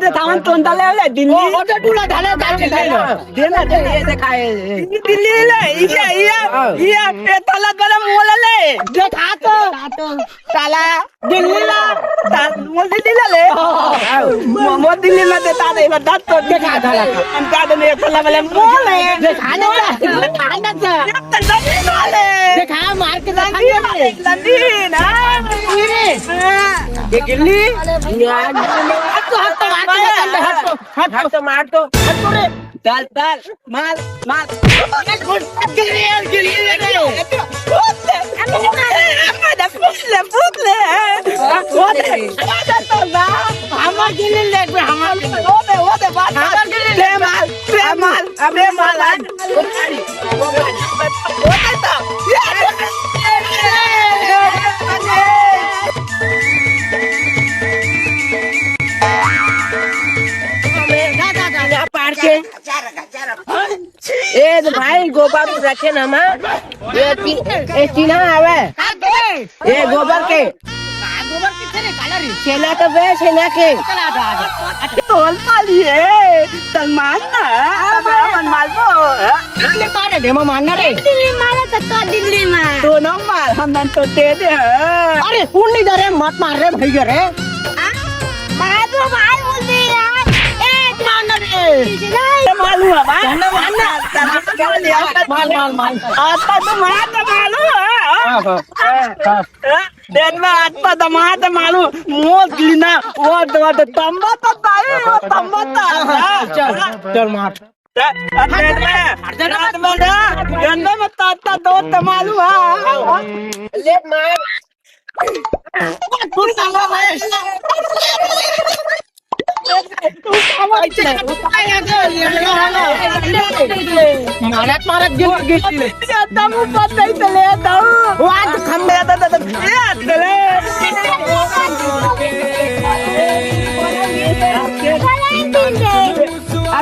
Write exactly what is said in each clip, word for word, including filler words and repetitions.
दे थावन तोंदा ले ले दिल्ली। ओ, ओ, दे टूला ढाले, ढाले, ढाले। दे ना, दे, ये देखा, ये, ये। दिल्ली ले, ये, ये, हाँ। ये, ये तला तला मोला ले। देखा तो। ताला, दिल्ली ला। ता-, मोला दिल्ली ला ले। हाँ। मो-, मोला दिल्ली ला दे, ताला, ये बता तो। देखा, ढाला। हम का दे, ये तला वाले मोला ले। देखा ना, देखा ना, देखा। ये तला मोला ले। देखा, मार के देखा लंदी, ना। लंदी, ना। हाँ। ये गिल्ली। हट तो, हट तो, मार के देखा, हट तो। हट तो, मार तो, हट तो रे। चल, चल, मार, मार। अरे, कौन सा गिल्ली है? गिल्ली है रे। फूट ले। अरे, अरे, फूट ले, फूट ले। फूट ले। फूट ले तो ना। हमार गिल्ली ले बे, हमार गिल्ली। वो दे, वो दे, बात हमार कर। गिल्ली ले। प्रेम मार, प्रेम मार, अब प्रेम मार। वो दे तो। ना, ना, ना, ना, पार के। ए तो भाई, गोबर रखे ना मा। ये ती-, ये तीना आवे। ये गोबर के। गोबर किथे रे, काला रे? छेना तो बे, छेना के। चला, आ जा, आ जा। तोल पाली है, सलमान ना, अब मन मालबो। ले मारे, दे मारना रे। दिल्ली मारा तो, तो दिल्ली मार। दोनों मार, हम नन तो दे दे। अरे, उड़ नहीं जा रे, मत मार रे भैया रे। मार दो भाई, बोल दे यार। ए, मारना रे। नहीं। मालूम है, मार। मारना, मारना। मार, मार, मार। आता तो मार तो मालूम है। हाँ, हाँ। हाँ, हाँ। देख ना, आता तो मार तो मालूम। मोत गिना, वो तो, वो तो तंबा तो ताई, वो तंबा तो। चल, चल मार। देख ना, देख ना, देख ना, में ताता दो तो मालूम है। ले मार। मारत मारत गिर गिर। तब ऊपर नहीं चले, तब। वाद खंबे, ये चले।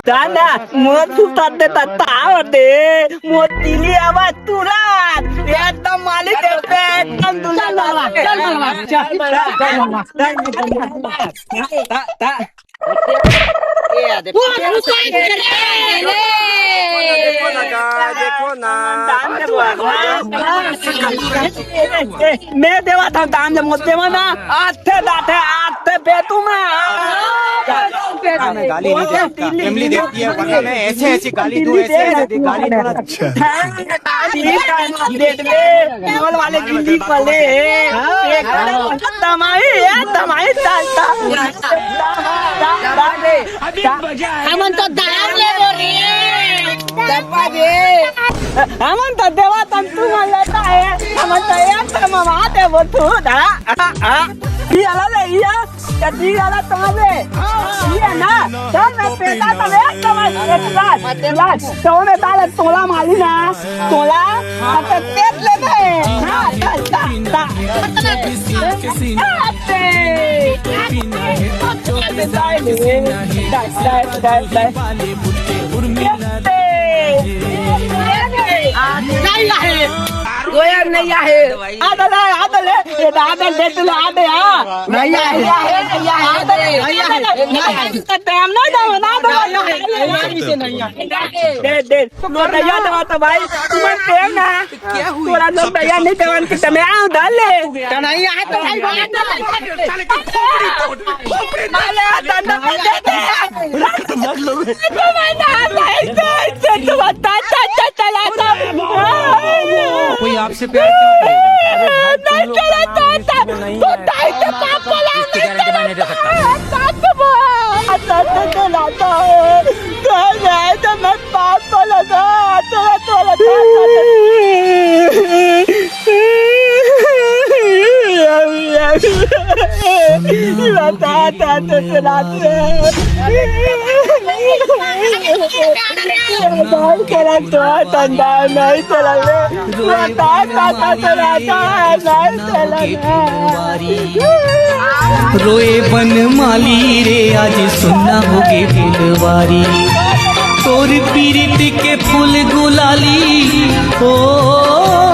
दादा, मोर सुता दे, ता, ताव दे, मोर दिली आवाज तुरंत, एकदम मालिक, एकदम दुल्हन चल मलवा, चल मलवा, चल, चल मलवा। ता, ता। ए, आ दे। वो रुको, ए, ए, ए, ए। देखो ना, देखो ना। मैं देवा था दान जब मत देवा ना, आते दाते, आते बेतू में। मैं गाली नहीं देता, फैमिली देखती है, वरना मैं ऐसे ऐसी गाली दूं, ऐसे ऐसे गाली दूं। अच्छा। दे दे, केवल वाले गिल्ली पले। हाँ। एक दमाई, एक दमाई चलता। हमन तो दाम ले बोल रही है। डब्बा दे। हमन तो देवा तन तू मन लेता है। हमन तो एक तो ममा दे वो तू दा। आ, आ। ये वाला ले, ये। ये वाला तो ले। ये ना। चल ना, पेटा तो ले, तो बस, एक बार। लाज। तो मैं ताले तोला माली ना। तोला, हाँ, तो तेज ले दे। हाँ, ता, ता, ता। नहीं आहे। गोयर नहीं आहे। आदले, आदले, ये आदल दे तुला आदे, हाँ। नहीं आहे। नहीं आहे, नहीं आहे। नहीं आहे। टाइम ना दो, ना दो। नहीं आहे। नहीं आहे। दे, दे। लोटैया देवा तो भाई, तुमन प्रेम ना। क्या हुई? तोरा लोटैया नहीं देवन के तमे आव डाल ले। तो नहीं आ तो भाई, बोले तो भाई। खोपड़ी तोड़, खोपड़ी तोड़। डाले, आ, डाल, डाल, डाल, डाल। तो मैं ना, भाई, तो, तो, तो, बता, ता, ता, चला, ता। कोई आपसे प्यार क्यों करेगा? अरे भाई, तुम लोग का नाम लिस्ट में नहीं है। तो ताई के पाप वाला इतनी गारंटी मैं नहीं दे सकता। पाप को बोल। तो, तो, तो, तो, तो, तो, तो, तो, मैं पाप को लगा, तो, तो, तो, तो, तो, तो। रोए बनमाली रे, आज सुन्ना होगे फुलवारी। तोर पीरित के फूल गुलाली, ओ।